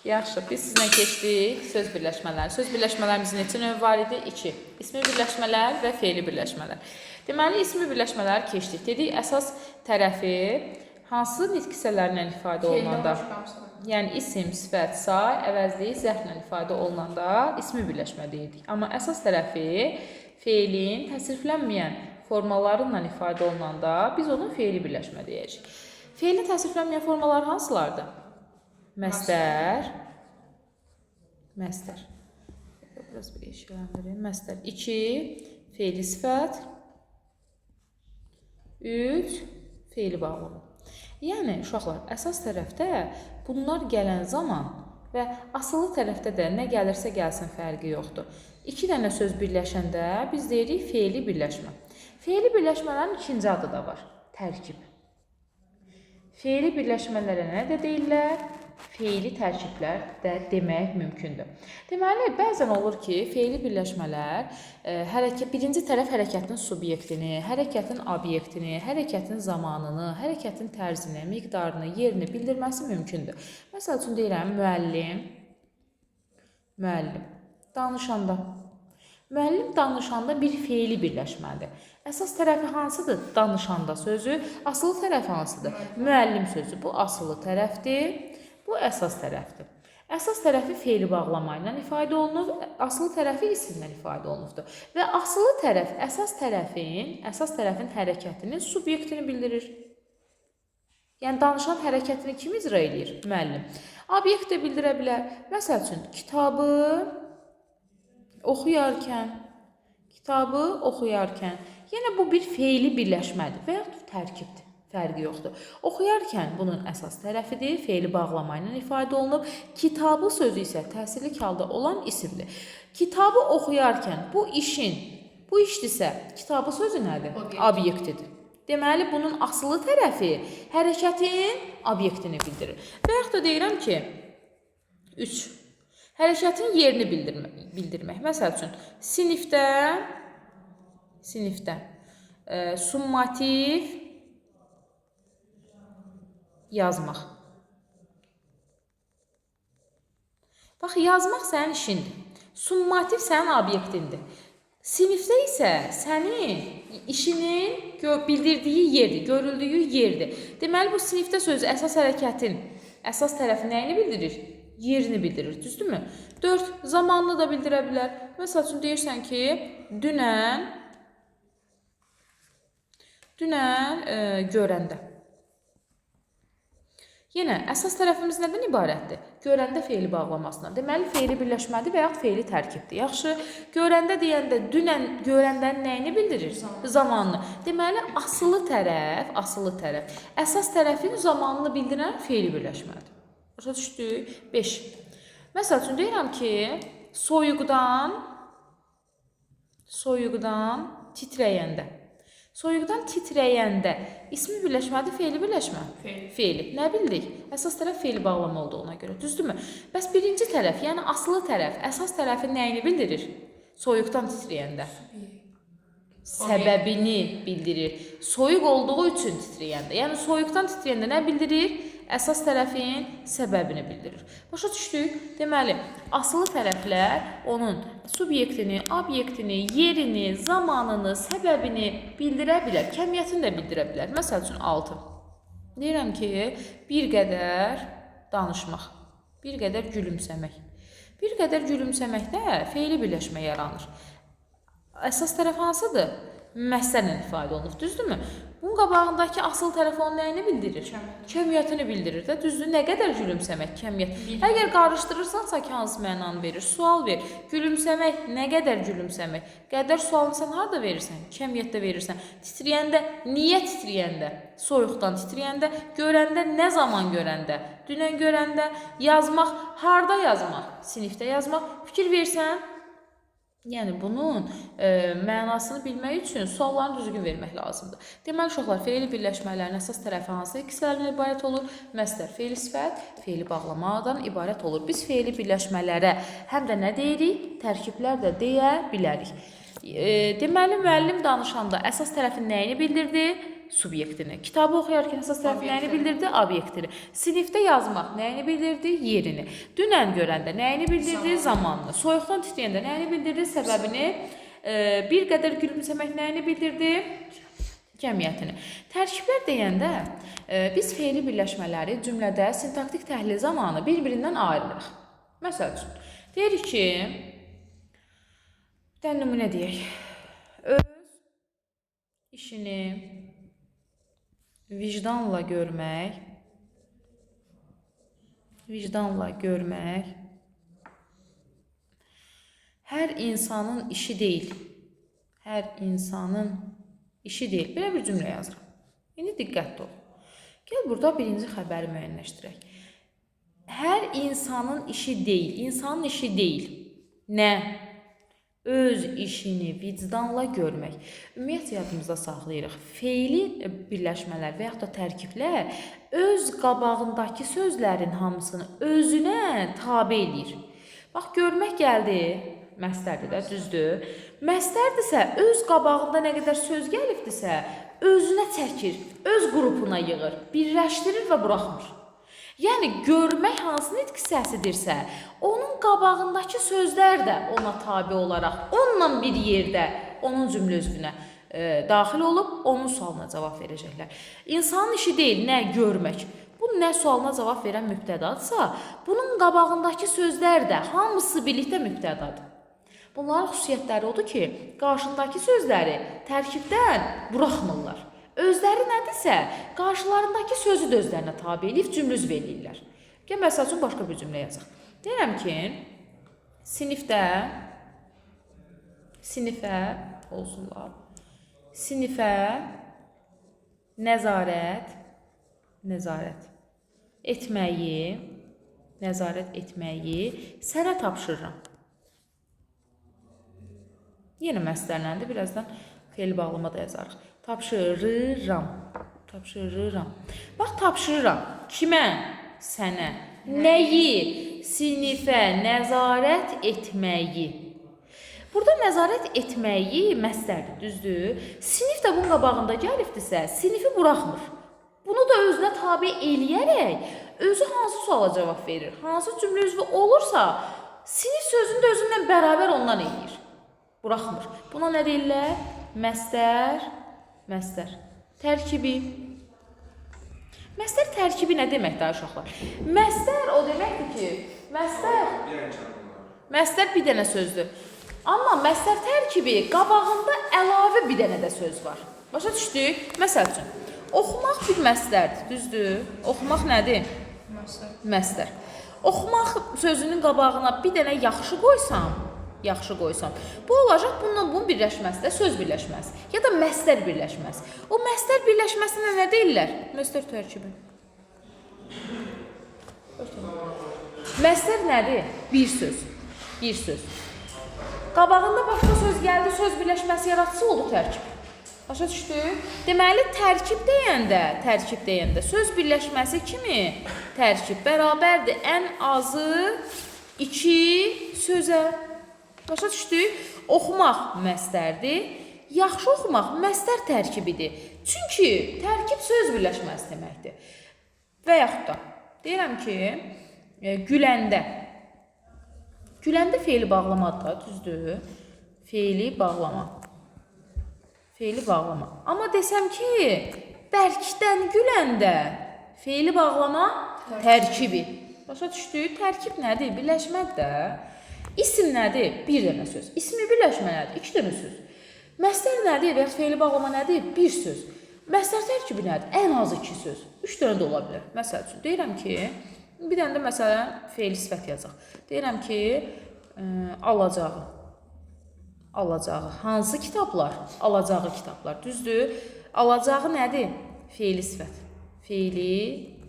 Yaxşı, biz sizinlə keçdik söz birləşmələri. Söz birləşmələrimizin neçə növü var idi? 2. İsmi birləşmələr və feili birləşmələr. Deməli, ismi birləşmələri keçdik. Dedik, əsas tərəfi hansı nitq hissələrlə ifadə olunanda? Yəni isim, sifət, say, əvəzlik, zərflə ifadə olunanda ismi birləşmə deyirdik. Amma əsas tərəfi feilin təsriflənməyən formaları ilə ifadə olunanda biz onu feili birləşmə deyəcəyik. Feilin təsriflənməyən formaları hansılardır? Məstər, məstər. Biraz bir işləndirim. Məstər 2, feili sifət, 3, feili bağlama. Yəni uşaqlar, əsas tərəfdə bunlar gələn zaman və asılı tərəfdə də nə gəlirsə gəlsin fərqi yoxdur. İki dənə söz birləşəndə biz deyirik feili birləşmə. Feili birləşmələrin ikinci adı da var. Tərkib. Feili birləşmələrə nə də deyirlər? Feili tərkiblər də demək mümkündür. Deməli, bəzən olur ki, feili birləşmələr birinci tərəf hərəkətin subyektini, hərəkətin obyektini, hərəkətin zamanını, hərəkətin tərzini, miqdarını, yerini bildirməsi mümkündür. Məsəl üçün deyirəm, müəllim, müəllim danışanda. Müəllim danışanda bir feili birləşmədir. Əsas tərəfi hansıdır? Danışanda sözü. Asılı tərəfi hansıdır? Müəllim sözü. Bu asılı tərəfdir. Bu əsas tərəfdir. Əsas tərəfi feili bağlama ilə ifadə olunur, asılı tərəfi isimlə ifadə olunubdur. Və asılı tərəf əsas tərəfin hərəkətinin subyektini bildirir. Yəni danışan hərəkətini kim icra eləyir? Müəllim. Obyekt də bildirə bilər. Məsəl üçün kitabı oxuyarkən, kitabı oxuyarkən. Yenə bu bir feili birləşmədir və yaxud tərkibdir. Fərqi yoxdur. Oxuyarkən bunun əsas tərəfidir, feili bağlama ilə ifadə olunub. Kitabı sözü isə təsirli halda olan isimdir. Kitabı oxuyarkən bu işin, bu işdirsə, kitabı sözü nədir? Obyektidir. Deməli, bunun asılı tərəfi hərəkətin obyektini bildirir. Və yaxud da deyirəm ki, 3. Hərəkətin yerini bildirmək. Məsəl üçün, sinifdə summativ yazmaq. Bax, yazmaq sənin işindir. Summativ sənin obyektindir. Sinifdə isə sənin işinin bildirdiyi yerdir, görüldüyü yerdir. Deməli, bu sinifdə sözü əsas hərəkətin əsas tərəfi nəyini bildirir? Yerini bildirir, düzdürmü? 4. Zamanını da bildirə bilər. Məsəl üçün, deyirsən ki, dünən görəndə. Yenə, əsas tərəfimiz nədən ibarətdir? Görəndə feili bağlamasından. Deməli, feili birləşmədir və yaxud feili tərkibdir. Yaxşı, görəndə deyəndə dünən görəndənin nəyini bildirir? Zamanını. Deməli, asılı tərəf, əsas tərəfin zamanını bildirən feili birləşmədir. Başa düşdük? 5. Məsəl üçün, deyirəm ki, soyuqdan titrəyəndə. Soyuqdan titrəyəndə ismi birləşmədir, feili birləşmə? Feili. Feili. Nə bildik? Əsas tərəf feili bağlama olduğuna görə. Düzdürmü? Bəs birinci tərəf, yəni asılı tərəf, əsas tərəfin nəyini bildirir? Soyuqdan titrəyəndə. Səbəbini bildirir. Soyuq olduğu üçün titrəyəndə. Yəni soyuqdan titrəyəndə nə bildirir? Əsas tərəfin səbəbini bildirir. Başa düşdük? Deməli, asılı tərəflər onun subyektini, obyektini, yerini, zamanını, səbəbini bildirə bilər. Kəmiyyətini də bildirə bilər. Məsəl üçün 6. Deyirəm ki, bir qədər danışmaq, bir qədər gülümsəmək. Bir qədər gülümsəməkdə feili birləşmə yaranır. Əsas tərəf hansıdır? Məstərlə ifadə olunub, düzdürmü? Bunun qabağındakı asıl tərəf onun nəyini bildirir? Kəmiyyətini bildirir də, düzdür? Nə qədər gülümsəmək, kəmiyyət. Əgər qarışdırırsansa ki, hansı mənanı verir? Sual ver. Gülümsəmək, nə qədər gülümsəmək? Qədər sualını sən harada verirsən? Kəmiyyətdə verirsən. Titrəyəndə, niyə titrəyəndə? Soyuqdan titrəyəndə, görəndə, nə zaman görəndə? Dünən görəndə, yazmaq, harda yazmaq? Sinifdə yazmaq. Fikir versən, yəni bunun mənasını bilmək üçün suallarını düzgün vermək lazımdır. Deməli, uşaqlar, feili birləşmələrin əsas tərəfi hansı hissələrdən ibarət olur? Məstər, feili sifət, feili bağlamadan ibarət olur. Biz feili birləşmələrə həm də nə deyirik? Tərkiblər də deyə bilərik. Deməli, müəllim danışanda əsas tərəfin nəyini bildirdi? Subyektini. Kitabı oxuyarkən əsas tərəf nəyini bildirdi? Obyektini. Sinifdə yazmaq nəyini bildirdi? Yerini. Dünən görəndə nəyini bildirdi? Zamanını. Soyuqdan titrəyəndə nəyini bildirdi? Səbəbini. Bir qədər gülümsəmək nəyini bildirdi? Cəmiyyətini. Tərkiblər deyəndə biz feili birləşmələri cümlədə sintaktik təhlil zamanı bir-birindən ayırırıq. Məsəl üçün, deyirik ki, bir dənə nümunə deyək. Öz işini vicdanla görmək, hər insanın işi deyil. Hər insanın işi deyil. Belə bir cümlə yazıram. İndi diqqətli ol. Gəl burada birinci xəbəri müəyyənləşdirək. Hər insanın işi deyil. İnsanın işi deyil. Nə? Öz işini vicdanla görmək. Ümumiyyətcə yadımızda saxlayırıq. Feili birləşmələr və yaxud da tərkiblər öz qabağındakı sözlərin hamısını özünə tabe eləyir. Bax, görmək gəldi. Məstərdir də, düzdür. Məstərdirsə, öz qabağında nə qədər söz gəlibdirsə, özünə çəkir, öz qrupuna yığır, birləşdirir və buraxmır. Yəni, görmək hansı nitq hissəsidirsə, onun qabağındakı sözlər də ona tabe olaraq, onunla bir yerdə, onun cümlə üzvünə daxil olub, onun sualına cavab verəcəklər. İnsanın işi deyil, nə görmək. Bu, nə sualına cavab verən mübtədadırsa, bunun qabağındakı sözlər də hamısı birlikdə mübtədadır. Bunların xüsusiyyətləri odur ki, qarşındakı sözləri tərkibdən buraxmırlar. Özləri nədirsə, qarşılarındakı sözü də özlərinə tabe eləyib cümlə üzv eləyirlər. Gəl, məsəl üçün, başqa bir cümlə yazaq. Deyirəm ki, sinifə nəzarət etməyi sənə tapşırıram. Yenə məstərləndi, birazdan feil bağlama da yazarıq. Tapşırıram. Bax, tapşırıram. Kimə? Sənə. Nəyi? Sinifə nəzarət etməyi. Burada nəzarət etməyi məstərdir, düzdür? Sinif də bunun qabağında gəlibdirsə, sinifi buraxmır. Bunu da özünə tabe eləyərək, özü hansı suala cavab verir, hansı cümlə üzvü olursa, sinif sözünü də özünlə bərabər ondan eləyir. Buraxmır. Buna nə deyirlər? Məstər. Tərkibi. Məstər tərkibi nə deməkdir, uşaqlar? Məstər o deməkdir ki, məstər bir dənə sözdür. Amma məstər tərkibi qabağında əlavə bir dənə də söz var. Başa düşdük? Məsəl üçün, oxumaq bir məstərdir, düzdür? Oxumaq nədir? Məstər. Oxumaq sözünün qabağına bir dənə yaxşı qoysam, bu olacaq bununla bunun birləşməsi də söz birləşməsi ya da məstər birləşməsi. O məstər birləşməsinə nə deyirlər? Məstər tərkibi. Məstər nədir? Bir söz. Qabağında başqa söz gəldi, söz birləşməsi yaratıcı oldu tərkib. Başa düşdü? Deməli, tərkib deyəndə söz birləşməsi kimi tərkib bərabərdir ən azı 2 sözə. Başa düşdük? Oxumaq məstərdir. Yaxşı oxumaq məstər tərkibidir. Çünki tərkib söz birləşməsi deməkdir. Və yaxud da deyirəm ki, güləndə. Güləndə feili bağlamadır da, düzdür? Feili bağlama. Amma desəm ki, bərkdən güləndə feili bağlama tərkibi. Başa düşdük? Tərkib nədir? Birləşmədir də. İsim nədir? Bir dənə söz. İsmi birləşmə nədir? 2 dənə söz. Məstər nədir? Və ya feili bağlama nədir? Bir söz. Məstər tərkibi nədir? Ən az 2 söz. 3 dənə də ola bilər. Məsəl üçün, deyirəm ki, bir dənə də məsələn feili sifət yazaq. Deyirəm ki, alacağı. Hansı kitablar? Alacağı kitablar. Düzdür? Alacağı nədir? Feili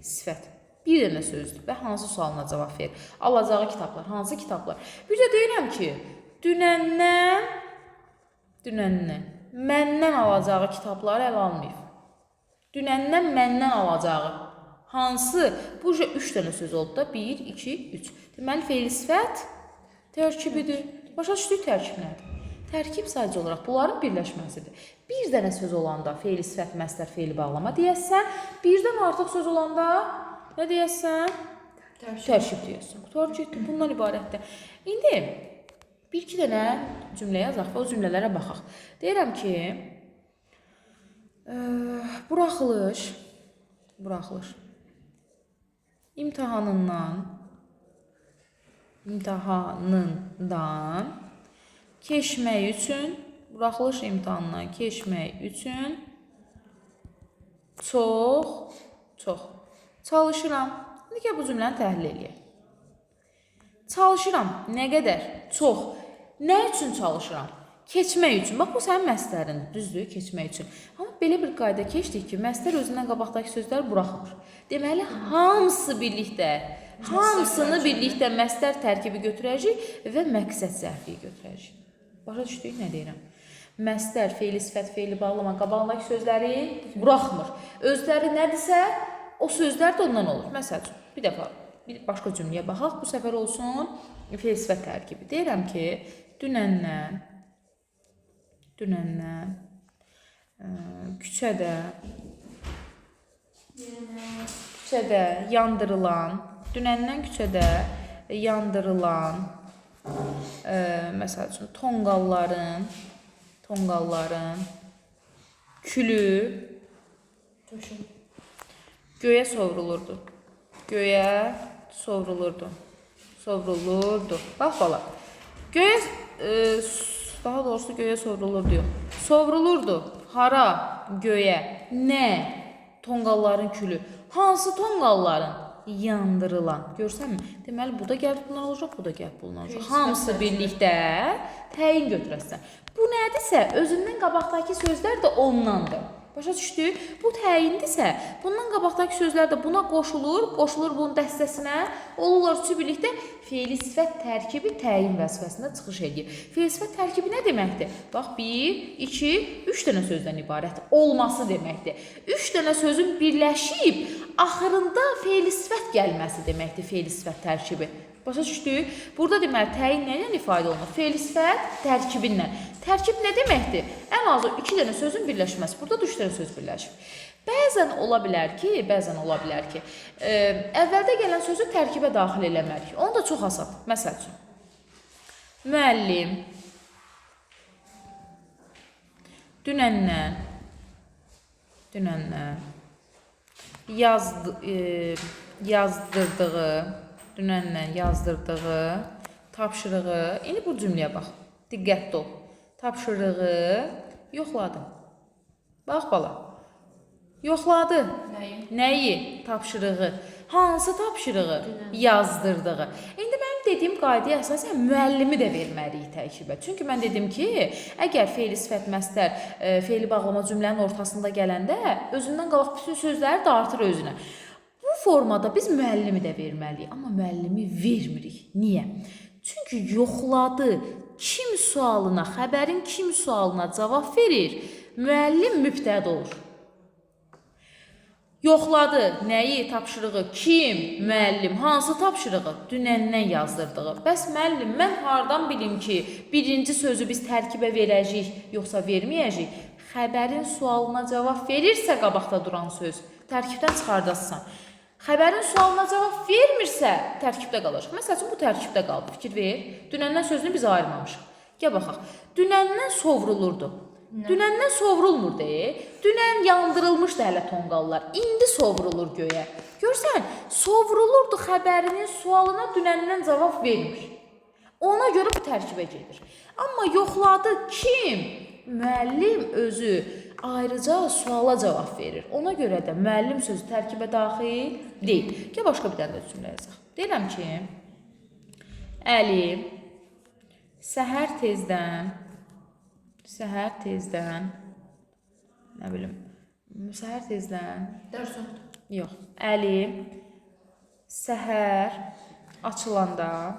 sifət. Bir dənə sözdür və hansı sualına cavab verir? Alacağı kitablar. Hansı kitablar? Bir də deyirəm ki, dünəndən məndən alacağı kitabları əl almayıb. Dünəndən məndən alacağı. Hansı? Bu 3 dənə söz oldu da. 1, 2, 3. Deməli, feili sifət tərkibidir. Başa düşdük tərkib nədir? Tərkib sadəcə olaraq bunların birləşməsidir. Bir dənə söz olanda feili sifət, məstər, feili bağlama deyəsən, birdən artıq söz olanda nə deyəsən? Tərkib deyəsən. Qurtarıb getdi. Bundan ibarətdir. İndi bir-iki dənə cümlə yazaq və o cümlələrə baxaq. Deyirəm ki, buraxılış imtahanından keçmək üçün, buraxılış imtahanından keçmək üçün çox çalışıram. İndi gəl bu cümləni təhlil eləyək. Çalışıram. Nə qədər? Çox. Nə üçün çalışıram? Keçmək üçün. Bax, bu sənin məstərindir, düzdür, keçmək üçün. Amma belə bir qayda keçdik ki, məstər özündən qabaqdakı sözləri buraxmır. Deməli, hamısı birlikdə, hamısını birlikdə məstər tərkibi götürəcək və məqsəd zərfliyi götürəcək. Başa düşdük, nə deyirəm? Məstər, feili sifət, feili bağlama qabağındakı sözləri buraxmır. Özləri nədirsə, o sözlər də ondan olur. Məsəl üçün, bir dəfə bir başqa cümləyə baxaq. Bu səfər olsun feil sifət tərkibi. Deyirəm ki, dünəndən küçədə yandırılan, dünəndən küçədə yandırılan, məsəl üçün, tonqalların külü göyə sovrulurdu. Göyə sovrulurdu. Sovrulurdu. Bax bala. Göyə, daha doğrusu göyə sovrulurdu yox. Sovrulurdu. Hara? Göyə. Nə? Tonqalların külü. Hansı tonqalların? Yandırılan. Görsənmi? Deməli, bu da gəlib bundan olacaq, bu da gəlib bundan olacaq. Hamısı birlikdə təyin götürəsən. Bu nədirsə, özündən qabaqdakı sözlər də ondandır. Başa düşdük? Bu təyindirsə, bundan qabaqdakı sözlər də buna qoşulur, qoşulur bunun dəstəsinə, olurlar üçü birlikdə feili sifət tərkibi təyin vəzifəsində çıxış edir. Feili sifət tərkibi nə deməkdir? Bax, 1, 2, 3 dənə sözdən ibarət olması deməkdir. 3 dənə sözün birləşib, axırında feili sifət gəlməsi deməkdir feili sifət tərkibi. Başa düşdük? Burada deməli, təyin nə ilə ifadə olunur? Feili sifət tərkibinlə. Tərkib nə deməkdir? Ən azı 2 dənə sözün birləşməsi. Burada da 3 dənə söz birləşib. Bəzən ola bilər ki, əvvəldə gələn sözü tərkibə daxil eləməliyik. Onu da çox asan. Məsəl üçün, müəllim dünəndən yazdırdığı tapşırığı, indi bu cümləyə bax, diqqətli ol. Tapşırığı yoxladı. Bax bala. Yoxladı. Nəyi? Nəyi? Tapşırığı. Hansı tapşırığı? Yazdırdığı. İndi mənim dediyim qaydaya əsasən müəllimi də verməliyik tərkibə. Çünki mən dedim ki, əgər feili sifət məstər, feili bağlama cümlənin ortasında gələndə özündən qabaq bütün sözləri dartır özünə. Bu formada biz müəllimi də verməliyik, amma müəllimi vermirik. Niyə? Çünki yoxladı. Kim sualına, xəbərin kim sualına cavab verir, müəllim mübtəd olur. Yoxladı. Nəyi? Tapşırığı. Kim? Müəllim. Hansı tapşırığı? Dünəndən yazdırdığı. Bəs müəllim, mən hardan bilim ki, birinci sözü biz tərkibə verəcəyik, yoxsa verməyəcəyik? Xəbərin sualına cavab verirsə qabaqda duran söz, tərkibdən çıxardasan. Xəbərin sualına cavab vermirsə, tərkibdə qalacaq. Məsəl üçün, bu tərkibdə qaldı. Fikir ver. Dünəndən sözünü biz ayırmamışıq. Gəl baxaq. Dünəndən sovrulurdu. Dünəndən sovrulmur deyə. Dünən yandırılmışdı hələ tonqallar. İndi sovrulur göyə. Görsən, sovrulurdu xəbərinin sualına dünəndən cavab vermir. Ona görə bu tərkibə gedir. Amma yoxladı kim? Müəllim özü ayrıca suala cavab verir. Ona görə də müəllim sözü tərkibə daxil deyil. Gəl başqa bir dənə də cümlə yazaq. Deyirəm ki, Əli səhər tezdən, nə bilim, səhər tezdən, Dərs yoxdur. yox, Əli səhər açılanda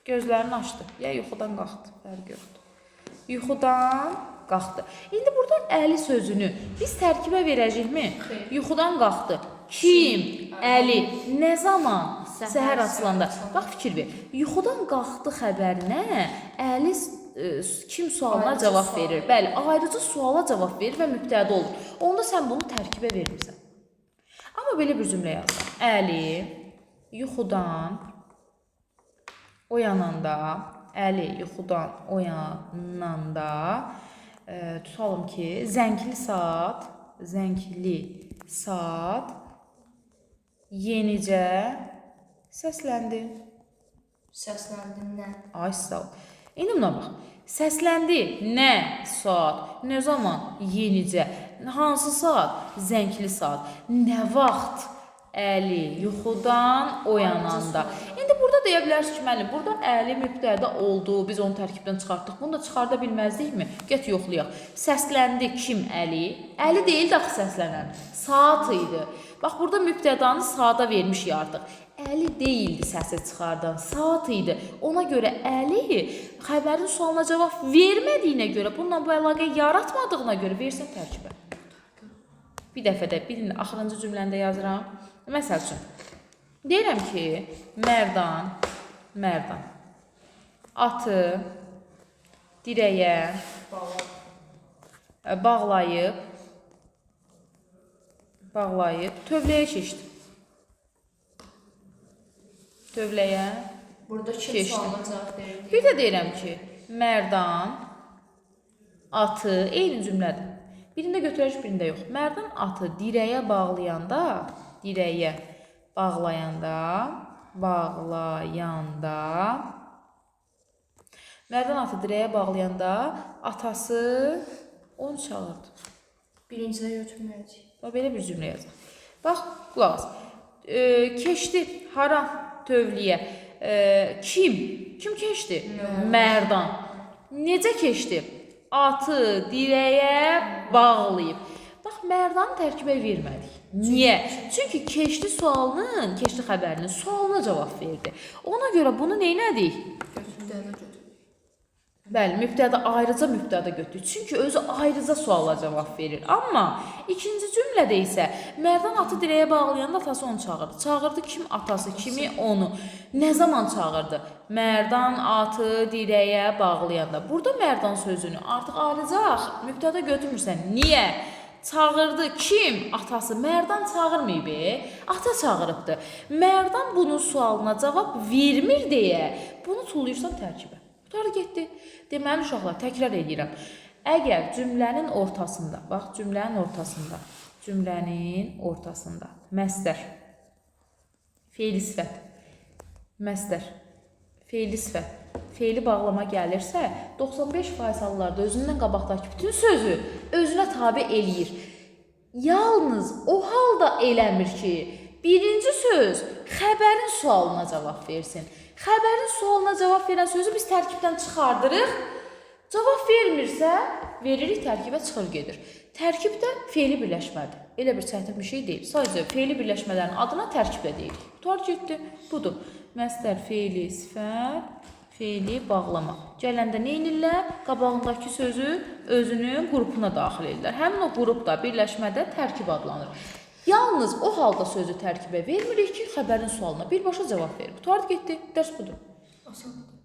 gözlərini açdı. Ya yuxudan qalxdı, fərqi yoxdur. Yuxudan qalxdı. İndi burada Əli sözünü biz tərkibə verəcəyikmi? Xeyr. Yuxudan qalxdı. Kim? Əli. Nə zaman? Səhər açılanda. Bax, fikir ver. Yuxudan qalxdı xəbərinə Əli kim sualına Ayrıca cavab sual verir. Bəli, ayrıca suala cavab verir və mübtəda olur. Onda sən bunu tərkibə vermirsən. Amma belə bir cümlə yazsam. Əli yuxudan oyananda, Əli yuxudan oyananda tutalım ki, zəngli saat yenicə səsləndi. Səsləndi nə? Ay sağ ol. İndi buna bax. Səsləndi nə saat, nə zaman, yenicə, hansı saat, zəngli saat, nə vaxt Əli yuxudan oyananda. İndi burada deyə bilərsiniz ki, müəllim, burada Əli mübtəda oldu, biz onu tərkibdən çıxartdıq. Bunu da çıxarda bilməzdikmi? Get yoxlayaq. Səsləndi kim Əli? Əli deyildi axı səslənən. Saat idi. Bax, burada mübtədanı saata vermişik artıq. Əli deyildi səsi çıxardan, saat idi. Ona görə Əli xəbərin sualına cavab vermədiyinə görə, bununla bu əlaqə yaratmadığına görə versən tərkibə. Bir dəfə də birinin axırıncı cümləni də yazıram. Məsəl üçün, deyirəm ki, Mərdan atı dirəyə bağlayıb tövləyə keçdi. Tövləyə Burada kim keçdi. sualına cavab verir? Bir də deyirəm ki, Mərdan atı eyni cümlədir. Birində götürərik, birində yox. Mərdan atı dirəyə bağlayanda, Mərdan atı dirəyə bağlayanda atası onu çağırdı. Birincidə götürməyəcək. Bax, belə bir cümlə yazaq. Bax, qulaq as. Keçdi hara? Tövləyə. Kim? Kim keçdi? Mərdan. Necə keçdi? Atı dirəyə bağlayıb. Bax, Mərdanı tərkibə vermədik. Niyə? Çünki keçdi sualının, keçdi xəbərinin sualına cavab verdi. Ona görə bunu nə elədik? Götürdü, götürdü. Bəli, mübtəda ayrıca mübtəda götürdük. Çünki özü ayrıca suala cavab verir. Amma ikinci cümlədə isə Mərdan atı dirəyə bağlayanda atası onu çağırdı. Çağırdı kim atası, kimi onu. Nə zaman çağırdı? Mərdan atı dirəyə bağlayanda. Burada Mərdan sözünü artıq ayrıca mübtəda götürmürsən. Niyə? Çağırdı kim? Atası. Mərdan çağırmayıb, ata çağırıbdı. Mərdan bunun sualına cavab vermir deyə bunu tullayırsan tərkibə. Qutardı getdi. Deməli uşaqlar, təkrar edirəm. Əgər cümlənin ortasında, bax cümlənin ortasında, məstər, feili sifət, məstər, feili sifət, feili bağlama gəlirsə, 95% hallarda özündən qabaqdakı bütün sözü özünə tabe eləyir. Yalnız o halda eləmir ki, birinci söz xəbərin sualına cavab versin. Xəbərin sualına cavab verən sözü biz tərkibdən çıxardırıq. Cavab vermirsə, veririk tərkibə, çıxır gedir. Tərkib də feili birləşmədir. Elə bir çətin bir şey deyil. Sadəcə feili birləşmələrin adına tərkib də deyirik. Qutar getdi. Budur. Məstər, feili, sifət, feili bağlama. Gələndə nə edirlər? Qabağındakı sözü özünün qrupuna daxil edirlər. Həmin o qrup da birləşmədə tərkib adlanır. Yalnız o halda sözü tərkibə vermirik ki, xəbərin sualına birbaşa cavab verir. Qutardı getdi. Dərs budur. Asandır.